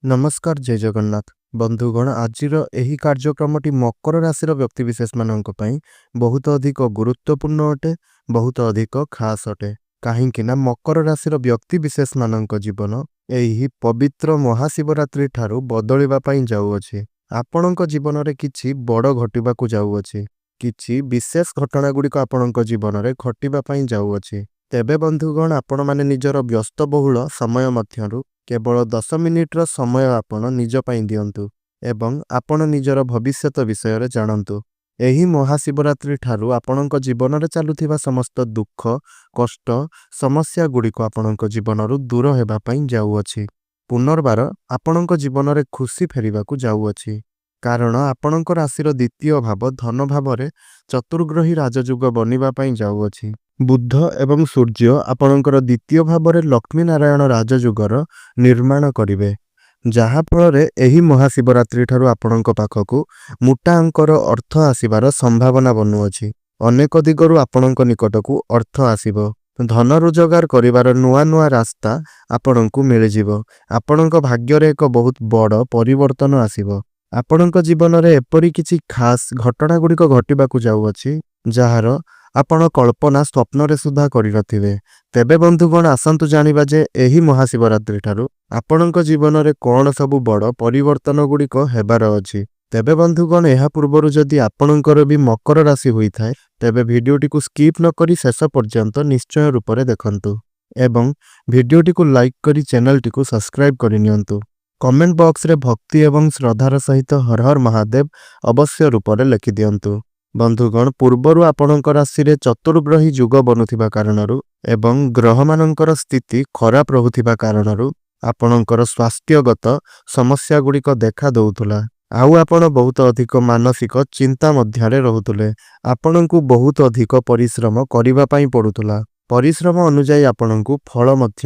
ନମସ୍କାର, ଜୟ ଜଗନ୍ନାଥ। ବନ୍ଧୁଗଣ, ଆଜିର ଏହି କାର୍ଯ୍ୟକ୍ରମଟି ମକର ରାଶିର ବ୍ୟକ୍ତିବିଶେଷମାନଙ୍କ ପାଇଁ ବହୁତ ଅଧିକ ଗୁରୁତ୍ୱପୂର୍ଣ୍ଣ ଅଟେ, ବହୁତ ଅଧିକ ଖାସ୍ ଅଟେ। କାହିଁକି ନା ମକର ରାଶିର ବ୍ୟକ୍ତିବିଶେଷମାନଙ୍କ ଜୀବନ ଏହି ପବିତ୍ର ମହାଶିବରାତ୍ରି ଠାରୁ ବଦଳିବା ପାଇଁ ଯାଉଅଛି। ଆପଣଙ୍କ ଜୀବନରେ କିଛି ବଡ଼ ଘଟିବାକୁ ଯାଉଅଛି, କିଛି ବିଶେଷ ଘଟଣା ଗୁଡ଼ିକ ଆପଣଙ୍କ ଜୀବନରେ ଘଟିବା ପାଇଁ ଯାଉଅଛି। ତେବେ ବନ୍ଧୁଗଣ, ଆପଣମାନେ ନିଜର ବ୍ୟସ୍ତବହୁଳ ସମୟ ମଧ୍ୟରୁ କେବଳ 10 ମିନିଟର ସମୟ ଆପଣ ନିଜ ପାଇଁ ଦିଅନ୍ତୁ ଏବଂ ଆପଣ ନିଜର ଭବିଷ୍ୟତ ବିଷୟରେ ଜାଣନ୍ତୁ। ଏହି ମହାଶିବରାତ୍ରି ଠାରୁ ଆପଣଙ୍କ ଜୀବନରେ ଚାଲୁଥିବା ସମସ୍ତ ଦୁଃଖ, କଷ୍ଟ, ସମସ୍ୟା ଗୁଡ଼ିକ ଆପଣଙ୍କ ଜୀବନରୁ ଦୂର ହେବା ପାଇଁ ଯାଉଅଛି। ପୁନର୍ବାର ଆପଣଙ୍କ ଜୀବନରେ ଖୁସି ଫେରିବାକୁ ଯାଉଅଛି, କାରଣ ଆପଣଙ୍କ ରାଶିର ଦ୍ୱିତୀୟ ଭାବ ଧନ ଭାବରେ ଚତୁର୍ଗ୍ରହୀ ରାଜଯୋଗ ବନିବା ପାଇଁ ଯାଉଅଛି। ବୁଧ ଏବଂ ସୂର୍ଯ୍ୟ ଆପଣଙ୍କର ଦ୍ୱିତୀୟ ଭାବରେ ଲକ୍ଷ୍ମୀ ନାରାୟଣ ରାଜଯୋଗର ନିର୍ମାଣ କରିବେ, ଯାହାଫଳରେ ଏହି ମହାଶିବରାତ୍ରି ଠାରୁ ଆପଣଙ୍କ ପାଖକୁ ମୋଟା ଅଙ୍କର ଅର୍ଥ ଆସିବାର ସମ୍ଭାବନା ବନୁଅଛି। ଅନେକ ଦିଗରୁ ଆପଣଙ୍କ ନିକଟକୁ ଅର୍ଥ ଆସିବ। ଧନ ରୋଜଗାର କରିବାର ନୂଆ ନୂଆ ରାସ୍ତା ଆପଣଙ୍କୁ ମିଳିଯିବ। ଆପଣଙ୍କ ଭାଗ୍ୟରେ ଏକ ବହୁତ ବଡ଼ ପରିବର୍ତ୍ତନ ଆସିବ। ଆପଣଙ୍କ ଜୀବନରେ ଏପରି କିଛି ଖାସ୍ ଘଟଣା ଗୁଡ଼ିକ ଘଟିବାକୁ ଯାଉଅଛି, ଯାହାର ଆପଣ କଳ୍ପନା ସ୍ୱପ୍ନରେ ସୁଦ୍ଧା କରିନଥିବେ। ତେବେ ବନ୍ଧୁଗଣ, ଆସନ୍ତୁ ଜାଣିବା ଯେ ଏହି ମହାଶିବରାତ୍ରି ଠାରୁ ଆପଣଙ୍କ ଜୀବନରେ କଣ ସବୁ ବଡ଼ ପରିବର୍ତ୍ତନ ଗୁଡ଼ିକ ହେବାର ଅଛି। ତେବେ ବନ୍ଧୁଗଣ, ଏହା ପୂର୍ବରୁ ଯଦି ଆପଣଙ୍କର ବି ମକର ରାଶି ହୋଇଥାଏ, ତେବେ ଭିଡ଼ିଓଟିକୁ ସ୍କିପ୍ ନ କରି ଶେଷ ପର୍ଯ୍ୟନ୍ତ ନିଶ୍ଚୟ ରୂପରେ ଦେଖନ୍ତୁ ଏବଂ ଭିଡ଼ିଓଟିକୁ ଲାଇକ୍ କରି ଚ୍ୟାନେଲଟିକୁ ସବସ୍କ୍ରାଇବ୍ କରିନିଅନ୍ତୁ। କମେଣ୍ଟ ବକ୍ସରେ ଭକ୍ତି ଏବଂ ଶ୍ରଦ୍ଧାର ସହିତ ହର ହର ମହାଦେବ ଅବଶ୍ୟ ରୂପରେ ଲେଖିଦିଅନ୍ତୁ। ବନ୍ଧୁଗଣ, ପୂର୍ବରୁ ଆପଣଙ୍କ ରାଶିରେ ଚତୁର୍ଗ୍ରହୀ ଯୁଗ ବନୁଥିବା କାରଣରୁ ଏବଂ ଗ୍ରହମାନଙ୍କର ସ୍ଥିତି ଖରାପ ରହୁଥିବା କାରଣରୁ ଆପଣଙ୍କର ସ୍ୱାସ୍ଥ୍ୟଗତ ସମସ୍ୟା ଗୁଡ଼ିକ ଦେଖା ଦେଉଥିଲା ଆଉ ଆପଣ ବହୁତ ଅଧିକ ମାନସିକ ଚିନ୍ତା ମଧ୍ୟରେ ରହୁଥିଲେ। ଆପଣଙ୍କୁ ବହୁତ ଅଧିକ ପରିଶ୍ରମ କରିବା ପାଇଁ ପଡୁଥିଲା। ପରିଶ୍ରମ ଅନୁଯାୟୀ ଆପଣଙ୍କୁ ଫଳ ମଧ୍ୟ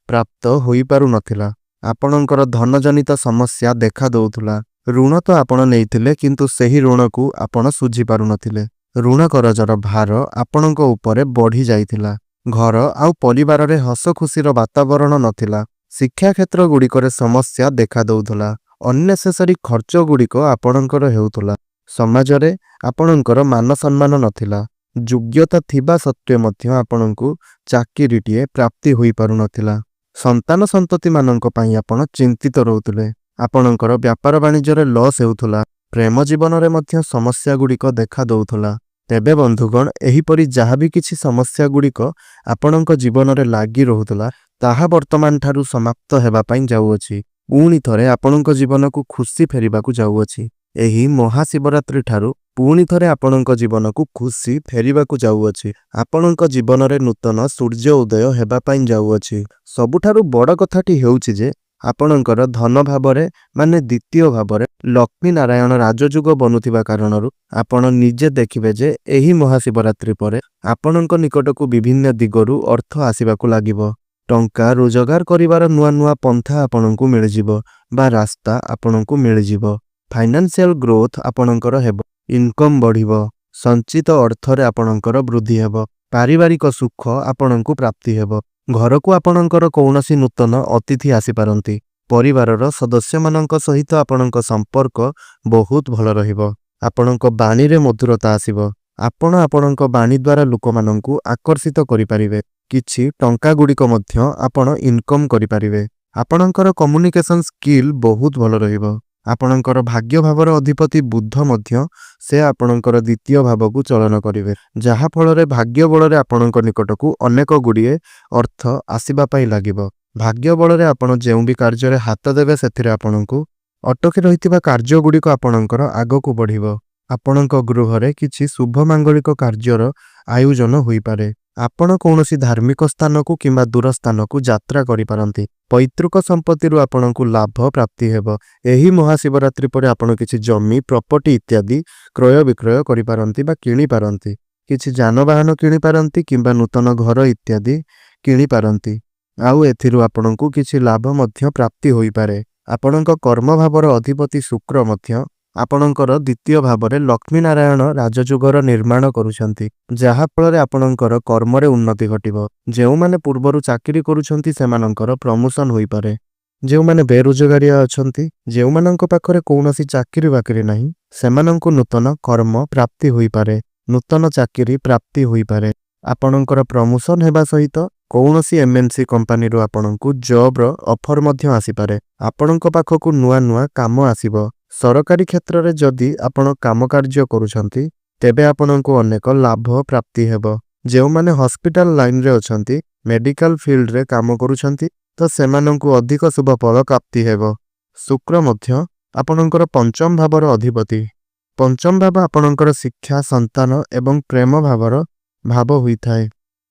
ପ୍ରାପ୍ତ ହୋଇପାରୁନଥିଲା। ଆପଣଙ୍କର ଧନଜନିତ ସମସ୍ୟା ଦେଖା ଦେଉଥିଲା। ଋଣ ତ ଆପଣ ନେଇଥିଲେ, କିନ୍ତୁ ସେହି ଋଣକୁ ଆପଣ ଶୁଝି ପାରୁନଥିଲେ। ଋଣ କରଜର ଭାର ଆପଣଙ୍କ ଉପରେ ବଢ଼ି ଯାଇଥିଲା। ଘର ଆଉ ପରିବାରରେ ହସ ଖୁସିର ବାତାବରଣ ନଥିଲା। ଶିକ୍ଷା କ୍ଷେତ୍ର ଗୁଡ଼ିକରେ ସମସ୍ୟା ଦେଖା ଦେଉଥିଲା। ଅନ୍ନେସେସରି ଖର୍ଚ୍ଚ ଗୁଡ଼ିକ ଆପଣଙ୍କର ହେଉଥିଲା। ସମାଜରେ ଆପଣଙ୍କର ମାନ ସମ୍ମାନ ନଥିଲା। ଯୋଗ୍ୟତା ଥିବା ସତ୍ତ୍ୱେ ମଧ୍ୟ ଆପଣଙ୍କୁ ଚାକିରିଟିଏ ପ୍ରାପ୍ତି ହୋଇପାରୁନଥିଲା। ସନ୍ତାନ ସନ୍ତତିମାନଙ୍କ ପାଇଁ ଆପଣ ଚିନ୍ତିତ ରହୁଥିଲେ। ଆପଣଙ୍କର ବ୍ୟାପାର ବାଣିଜ୍ୟରେ ଲସ୍ ହେଉଥିଲା। ପ୍ରେମ ଜୀବନରେ ମଧ୍ୟ ସମସ୍ୟା ଗୁଡ଼ିକ ଦେଖା ଦେଉଥିଲା। ତେବେ ବନ୍ଧୁଗଣ, ଏହିପରି ଯାହା ବି କିଛି ସମସ୍ୟା ଗୁଡ଼ିକ ଆପଣଙ୍କ ଜୀବନରେ ଲାଗି ରହୁଥିଲା, ତାହା ବର୍ତ୍ତମାନ ଠାରୁ ସମାପ୍ତ ହେବା ପାଇଁ ଯାଉଅଛି। ପୁଣି ଥରେ ଆପଣଙ୍କ ଜୀବନକୁ ଖୁସି ଫେରିବାକୁ ଯାଉଅଛି। ଏହି ମହାଶିବରାତ୍ରି ଠାରୁ ପୁଣି ଥରେ ଆପଣଙ୍କ ଜୀବନକୁ ଖୁସି ଫେରିବାକୁ ଯାଉଅଛି। ଆପଣଙ୍କ ଜୀବନରେ ନୂତନ ସୂର୍ଯ୍ୟ ଉଦୟ ହେବା ପାଇଁ ଯାଉଅଛି। ସବୁଠାରୁ ବଡ଼ କଥାଟି ହେଉଛି ଯେ ଆପଣଙ୍କର ଧନ ଭାବରେ, ମାନେ ଦ୍ୱିତୀୟ ଭାବରେ ଲକ୍ଷ୍ମୀ ନାରାୟଣ ରାଜଯୋଗ ବନୁଥିବା କାରଣରୁ ଆପଣ ନିଜେ ଦେଖିବେ ଯେ ଏହି ମହାଶିବରାତ୍ରି ପରେ ଆପଣଙ୍କ ନିକଟକୁ ବିଭିନ୍ନ ଦିଗରୁ ଅର୍ଥ ଆସିବାକୁ ଲାଗିବ। ଟଙ୍କା ରୋଜଗାର କରିବାର ନୂଆ ନୂଆ ପନ୍ଥା ଆପଣଙ୍କୁ ମିଳିଯିବ ବା ରାସ୍ତା ଆପଣଙ୍କୁ ମିଳିଯିବ। ଫାଇନାନ୍ସିଆଲ ଗ୍ରୋଥ ଆପଣଙ୍କର ହେବ, ଇନକମ୍ ବଢ଼ିବ, ସଞ୍ଚିତ ଅର୍ଥରେ ଆପଣଙ୍କର ବୃଦ୍ଧି ହେବ, ପାରିବାରିକ ସୁଖ ଆପଣଙ୍କୁ ପ୍ରାପ୍ତି ହେବ। ଘରକୁ ଆପଣଙ୍କର କୌଣସି ନୂତନ ଅତିଥି ଆସିପାରନ୍ତି। ପରିବାରର ସଦସ୍ୟମାନଙ୍କ ସହିତ ଆପଣଙ୍କ ସମ୍ପର୍କ ବହୁତ ଭଲ ରହିବ। ଆପଣଙ୍କ ବାଣୀରେ ମଧୁରତା ଆସିବ। ଆପଣ ଆପଣଙ୍କ ବାଣୀ ଦ୍ୱାରା ଲୋକମାନଙ୍କୁ ଆକର୍ଷିତ କରିପାରିବେ। କିଛି ଟଙ୍କା ଗୁଡ଼ିକ ମଧ୍ୟ ଆପଣ ଇନକମ୍ କରିପାରିବେ। ଆପଣଙ୍କର କମ୍ୟୁନିକେସନ ସ୍କିଲ୍ ବହୁତ ଭଲ ରହିବ। ଆପଣଙ୍କର ଭାଗ୍ୟ ଭାବର ଅଧିପତି ବୁଧ ମଧ୍ୟ ସେ ଆପଣଙ୍କର ଦ୍ୱିତୀୟ ଭାବକୁ ଚଳନ କରିବେ, ଯାହାଫଳରେ ଭାଗ୍ୟ ବଳରେ ଆପଣଙ୍କ ନିକଟକୁ ଅନେକ ଗୁଡ଼ିଏ ଅର୍ଥ ଆସିବା ପାଇଁ ଲାଗିବ। ଭାଗ୍ୟ ବଳରେ ଆପଣ ଯେଉଁ ବି କାର୍ଯ୍ୟରେ ହାତ ଦେବେ, ସେଥିରେ ଆପଣଙ୍କୁ ଅଟକି ରହିଥିବା କାର୍ଯ୍ୟ ଗୁଡ଼ିକ ଆପଣଙ୍କର ଆଗକୁ ବଢ଼ିବ। ଆପଣଙ୍କ ଗୃହରେ କିଛି ଶୁଭ ମାଙ୍ଗଳିକ କାର୍ଯ୍ୟର ଆୟୋଜନ ହୋଇପାରେ। ଆପଣ କୌଣସି ଧାର୍ମିକ ସ୍ଥାନକୁ କିମ୍ବା ଦୂର ସ୍ଥାନକୁ ଯାତ୍ରା କରିପାରନ୍ତି। ପୈତୃକ ସମ୍ପତ୍ତିରୁ ଆପଣଙ୍କୁ ଲାଭ ପ୍ରାପ୍ତି ହେବ। ଏହି ମହାଶିବରାତ୍ରି ପରେ ଆପଣ କିଛି ଜମି, ପ୍ରପର୍ଟି ଇତ୍ୟାଦି କ୍ରୟ ବିକ୍ରୟ କରିପାରନ୍ତି ବା କିଣିପାରନ୍ତି। କିଛି ଯାନବାହନ କିଣିପାରନ୍ତି କିମ୍ବା ନୂତନ ଘର ଇତ୍ୟାଦି କିଣିପାରନ୍ତି ଆଉ ଏଥିରୁ ଆପଣଙ୍କୁ କିଛି ଲାଭ ମଧ୍ୟ ପ୍ରାପ୍ତି ହୋଇପାରେ। ଆପଣଙ୍କ କର୍ମ ଭାବର ଅଧିପତି ଶୁକ୍ର ମଧ୍ୟ ଆପଣଙ୍କର ଦ୍ୱିତୀୟ ଭାବରେ ଲକ୍ଷ୍ମୀ ନାରାୟଣ ରାଜଯୋଗର ନିର୍ମାଣ କରୁଛନ୍ତି, ଯାହାଫଳରେ ଆପଣଙ୍କର କର୍ମରେ ଉନ୍ନତି ଘଟିବ। ଯେଉଁମାନେ ପୂର୍ବରୁ ଚାକିରି କରୁଛନ୍ତି, ସେମାନଙ୍କର ପ୍ରମୋସନ ହୋଇପାରେ। ଯେଉଁମାନେ ବେରୋଜଗାରିଆ ଅଛନ୍ତି, ଯେଉଁମାନଙ୍କ ପାଖରେ କୌଣସି ଚାକିରି ବାକିରି ନାହିଁ, ସେମାନଙ୍କୁ ନୂତନ କର୍ମ ପ୍ରାପ୍ତି ହୋଇପାରେ, ନୂତନ ଚାକିରି ପ୍ରାପ୍ତି ହୋଇପାରେ। ଆପଣଙ୍କର ପ୍ରମୋସନ ହେବା ସହିତ କୌଣସି ଏମ୍ଏନ୍ସି କମ୍ପାନୀରୁ ଆପଣଙ୍କୁ ଜବ୍ର ଅଫର ମଧ୍ୟ ଆସିପାରେ। ଆପଣଙ୍କ ପାଖକୁ ନୂଆ ନୂଆ କାମ ଆସିବ। ସରକାରୀ କ୍ଷେତ୍ରରେ ଯଦି ଆପଣ କାମ କାର୍ଯ୍ୟ କରୁଛନ୍ତି, ତେବେ ଆପଣଙ୍କୁ ଅନେକ ଲାଭ ପ୍ରାପ୍ତି ହେବ। ଯେଉଁମାନେ ହସ୍ପିଟାଲ ଲାଇନରେ ଅଛନ୍ତି, ମେଡିକାଲ ଫିଲ୍ଡରେ କାମ କରୁଛନ୍ତି, ତ ସେମାନଙ୍କୁ ଅଧିକ ଶୁଭ ଫଳ ପ୍ରାପ୍ତି ହେବ। ଶୁକ୍ର ମଧ୍ୟ ଆପଣଙ୍କର ପଞ୍ଚମ ଭାବର ଅଧିପତି। ପଞ୍ଚମ ଭାବ ଆପଣଙ୍କର ଶିକ୍ଷା, ସନ୍ତାନ ଏବଂ ପ୍ରେମ ଭାବର ଭାବ ହୋଇଥାଏ।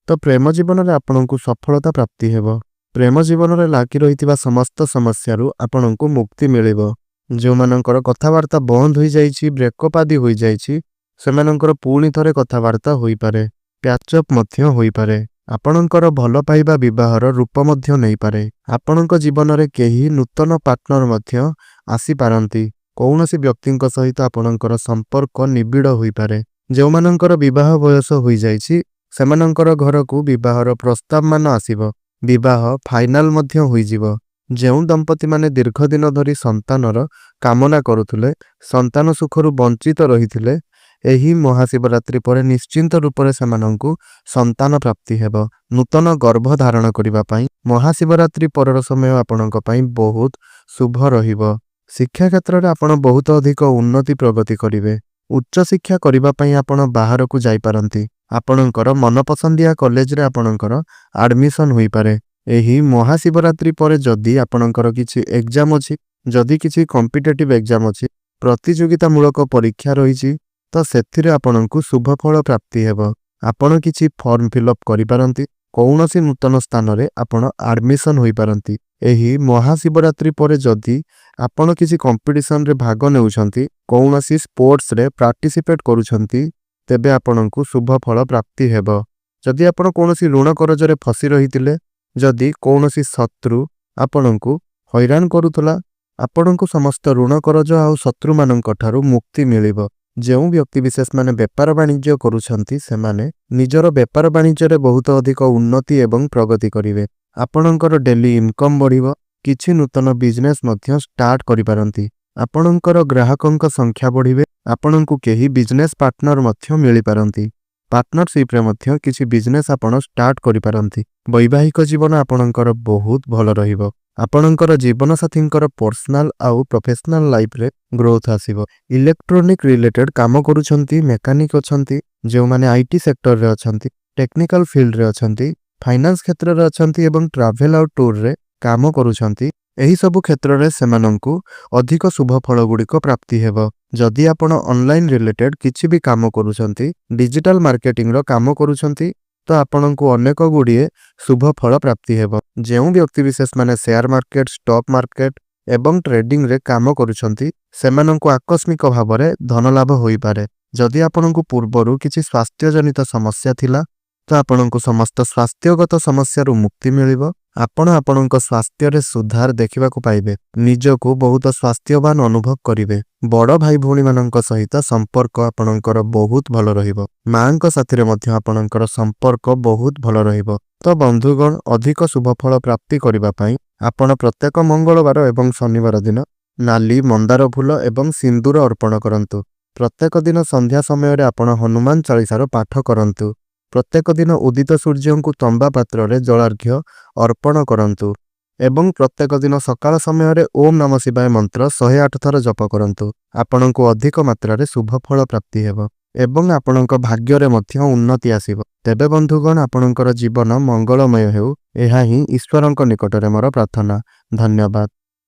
ତ ପ୍ରେମ ଜୀବନରେ ଆପଣଙ୍କୁ ସଫଳତା ପ୍ରାପ୍ତି ହେବ। ପ୍ରେମ ଜୀବନରେ ଲାଗି ରହିଥିବା ସମସ୍ତ ସମସ୍ୟାରୁ ଆପଣଙ୍କୁ ମୁକ୍ତି ମିଳିବ। ଯେଉଁମାନଙ୍କର କଥାବାର୍ତ୍ତା ବନ୍ଦ ହୋଇଯାଇଛି, ବ୍ରେକଅପ୍ ଆଦି ହୋଇଯାଇଛି, ସେମାନଙ୍କର ପୁଣି ଥରେ କଥାବାର୍ତ୍ତା ହୋଇପାରେ, ପ୍ୟାଚଅପ୍ ମଧ୍ୟ ହୋଇପାରେ। ଆପଣଙ୍କର ଭଲ ପାଇବା ବିବାହର ରୂପ ମଧ୍ୟ ନେଇପାରେ। ଆପଣଙ୍କ ଜୀବନରେ କେହି ନୂତନ ପାର୍ଟନର ମଧ୍ୟ ଆସିପାରନ୍ତି। କୌଣସି ବ୍ୟକ୍ତିଙ୍କ ସହିତ ଆପଣଙ୍କର ସମ୍ପର୍କ ନିବିଡ଼ ହୋଇପାରେ। ଯେଉଁମାନଙ୍କର ବିବାହ ବୟସ ହୋଇଯାଇଛି, ସେମାନଙ୍କର ଘରକୁ ବିବାହର ପ୍ରସ୍ତାବମାନ ଆସିବ, ବିବାହ ଫାଇନାଲ ମଧ୍ୟ ହୋଇଯିବ। ଯେଉଁ ଦମ୍ପତିମାନେ ଦୀର୍ଘ ଦିନ ଧରି ସନ୍ତାନର କାମନା କରୁଥିଲେ, ସନ୍ତାନ ସୁଖରୁ ବଞ୍ଚିତ ରହିଥିଲେ, ଏହି ମହାଶିବରାତ୍ରି ପରେ ନିଶ୍ଚିନ୍ତ ରୂପରେ ସେମାନଙ୍କୁ ସନ୍ତାନ ପ୍ରାପ୍ତି ହେବ। ନୂତନ ଗର୍ଭ ଧାରଣ କରିବା ପାଇଁ ମହାଶିବରାତ୍ରି ପରର ସମୟ ଆପଣଙ୍କ ପାଇଁ ବହୁତ ଶୁଭ ରହିବ। ଶିକ୍ଷା କ୍ଷେତ୍ରରେ ଆପଣ ବହୁତ ଅଧିକ ଉନ୍ନତି ପ୍ରଗତି କରିବେ। ଉଚ୍ଚଶିକ୍ଷା କରିବା ପାଇଁ ଆପଣ ବାହାରକୁ ଯାଇପାରନ୍ତି। ଆପଣଙ୍କର ମନପସନ୍ଦିଆ କଲେଜରେ ଆପଣଙ୍କର ଆଡମିସନ ହୋଇପାରେ। ଏହି ମହାଶିବରାତ୍ରି ପରେ ଯଦି ଆପଣଙ୍କର କିଛି ଏକ୍ଜାମ ଅଛି, ଯଦି କିଛି କମ୍ପିଟେଟିଭ ଏକ୍ଜାମ ଅଛି, ପ୍ରତିଯୋଗିତାମୂଳକ ପରୀକ୍ଷା ରହିଛି, ତ ସେଥିରେ ଆପଣଙ୍କୁ ଶୁଭଫଳ ପ୍ରାପ୍ତି ହେବ। ଆପଣ କିଛି ଫର୍ମ ଫିଲ୍ଅପ୍ କରିପାରନ୍ତି। କୌଣସି ନୂତନ ସ୍ଥାନରେ ଆପଣ ଆଡମିସନ ହୋଇପାରନ୍ତି। ଏହି ମହାଶିବରାତ୍ରି ପରେ ଯଦି ଆପଣ କିଛି କମ୍ପିଟିସନରେ ଭାଗ ନେଉଛନ୍ତି, କୌଣସି ସ୍ପୋର୍ଟସରେ ପାର୍ଟିସିପେଟ କରୁଛନ୍ତି, ତେବେ ଆପଣଙ୍କୁ ଶୁଭ ଫଳ ପ୍ରାପ୍ତି ହେବ। ଯଦି ଆପଣ କୌଣସି ଋଣ କରଜରେ ଫସି ରହିଥିଲେ, ଯଦି କୌଣସି ଶତ୍ରୁ ଆପଣଙ୍କୁ ହଇରାଣ କରୁଥିଲା, ଆପଣଙ୍କୁ ସମସ୍ତ ଋଣ କରଜ ଆଉ ଶତ୍ରୁମାନଙ୍କ ଠାରୁ ମୁକ୍ତି ମିଳିବ। ଯେଉଁ ବ୍ୟକ୍ତିବିଶେଷମାନେ ବେପାର ବାଣିଜ୍ୟ କରୁଛନ୍ତି, ସେମାନେ ନିଜର ବେପାର ବାଣିଜ୍ୟରେ ବହୁତ ଅଧିକ ଉନ୍ନତି ଏବଂ ପ୍ରଗତି କରିବେ। ଆପଣଙ୍କର ଡେଲି ଇନକମ୍ ବଢ଼ିବ। କିଛି ନୂତନ ବିଜନେସ୍ ମଧ୍ୟ ଷ୍ଟାର୍ଟ କରିପାରନ୍ତି। ଆପଣଙ୍କର ଗ୍ରାହକଙ୍କ ସଂଖ୍ୟା ବଢ଼ିବେ। ଆପଣଙ୍କୁ କେହି ବିଜନେସ୍ ପାର୍ଟନର ମଧ୍ୟ ମିଳିପାରନ୍ତି। ପାର୍ଟନରସିପ୍ରେ ମଧ୍ୟ କିଛି ବିଜନେସ୍ ଆପଣ ଷ୍ଟାର୍ଟ କରିପାରନ୍ତି। ବୈବାହିକ ଜୀବନ ଆପଣଙ୍କର ବହୁତ ଭଲ ରହିବ। ଆପଣଙ୍କର ଜୀବନସାଥୀଙ୍କର ପର୍ସନାଲ ଆଉ ପ୍ରଫେସନାଲ ଲାଇଫରେ ଗ୍ରୋଥ ଆସିବ। ଇଲେକ୍ଟ୍ରୋନିକ ରିଲେଟେଡ୍ କାମ କରୁଛନ୍ତି, ମେକାନିକ ଅଛନ୍ତି, ଯେଉଁମାନେ IT ସେକ୍ଟରରେ ଅଛନ୍ତି, ଟେକ୍ନିକାଲ ଫିଲ୍ଡରେ ଅଛନ୍ତି, ଫାଇନାନ୍ସ କ୍ଷେତ୍ରରେ ଅଛନ୍ତି ଏବଂ ଟ୍ରାଭେଲ ଆଉ ଟୁରରେ କାମ କରୁଛନ୍ତି, ଏହିସବୁ କ୍ଷେତ୍ରରେ ସେମାନଙ୍କୁ ଅଧିକ ଶୁଭ ଫଳଗୁଡ଼ିକ ପ୍ରାପ୍ତି ହେବ। ଯଦି ଆପଣ ଅନଲାଇନ ରିଲେଟେଡ୍ କିଛି ବି କାମ କରୁଛନ୍ତି, ଡିଜିଟାଲ ମାର୍କେଟିଂର କାମ କରୁଛନ୍ତି, ତ ଆପଣଙ୍କୁ ଅନେକ ଗୁଡ଼ିଏ ଶୁଭ ଫଳ ପ୍ରାପ୍ତି ହେବ। ଯେଉଁ ବ୍ୟକ୍ତିବିଶେଷମାନେ ସେୟାର ମାର୍କେଟ, ଷ୍ଟକ୍ ମାର୍କେଟ ଏବଂ ଟ୍ରେଡିଂରେ କାମ କରୁଛନ୍ତି, ସେମାନଙ୍କୁ ଆକସ୍ମିକ ଭାବରେ ଧନଲାଭ ହୋଇପାରେ। ଯଦି ଆପଣଙ୍କୁ ପୂର୍ବରୁ କିଛି ସ୍ୱାସ୍ଥ୍ୟଜନିତ ସମସ୍ୟା ଥିଲା, ତ ଆପଣଙ୍କୁ ସମସ୍ତ ସ୍ୱାସ୍ଥ୍ୟଗତ ସମସ୍ୟାରୁ ମୁକ୍ତି ମିଳିବ। ଆପଣ ଆପଣଙ୍କ ସ୍ୱାସ୍ଥ୍ୟରେ ସୁଧାର ଦେଖିବାକୁ ପାଇବେ। ନିଜକୁ ବହୁତ ସ୍ୱାସ୍ଥ୍ୟବାନ ଅନୁଭବ କରିବେ। ବଡ଼ ଭାଇ ଭଉଣୀମାନଙ୍କ ସହିତ ସମ୍ପର୍କ ଆପଣଙ୍କର ବହୁତ ଭଲ ରହିବ। ମାଙ୍କ ସାଥିରେ ମଧ୍ୟ ଆପଣଙ୍କର ସମ୍ପର୍କ ବହୁତ ଭଲ ରହିବ। ତ ବନ୍ଧୁଗଣ, ଅଧିକ ଶୁଭଫଳ ପ୍ରାପ୍ତି କରିବା ପାଇଁ ଆପଣ ପ୍ରତ୍ୟେକ ମଙ୍ଗଳବାର ଏବଂ ଶନିବାର ଦିନ ନାଲି ମନ୍ଦାର ଫୁଲ ଏବଂ ସିନ୍ଦୁର ଅର୍ପଣ କରନ୍ତୁ। ପ୍ରତ୍ୟେକ ଦିନ ସନ୍ଧ୍ୟା ସମୟରେ ଆପଣ ହନୁମାନ ଚାଳିଶାର ପାଠ କରନ୍ତୁ। ପ୍ରତ୍ୟେକ ଦିନ ଉଦିତ ସୂର୍ଯ୍ୟଙ୍କୁ ତମ୍ବା ପାତ୍ରରେ ଜଳାର୍ଘ୍ୟ ଅର୍ପଣ କରନ୍ତୁ ଏବଂ ପ୍ରତ୍ୟେକ ଦିନ ସକାଳ ସମୟରେ ଓମ୍ ନମ ଶିବାୟ ମନ୍ତ୍ର 108 ଥର ଜପ କରନ୍ତୁ। ଆପଣଙ୍କୁ ଅଧିକ ମାତ୍ରାରେ ଶୁଭ ଫଳ ପ୍ରାପ୍ତି ହେବ ଏବଂ ଆପଣଙ୍କ ଭାଗ୍ୟରେ ମଧ୍ୟ ଉନ୍ନତି ଆସିବ। ତେବେ ବନ୍ଧୁଗଣ, ଆପଣଙ୍କର ଜୀବନ ମଙ୍ଗଳମୟ ହେଉ, ଏହା ହିଁ ଈଶ୍ୱରଙ୍କ ନିକଟରେ ମୋର ପ୍ରାର୍ଥନା। ଧନ୍ୟବାଦ।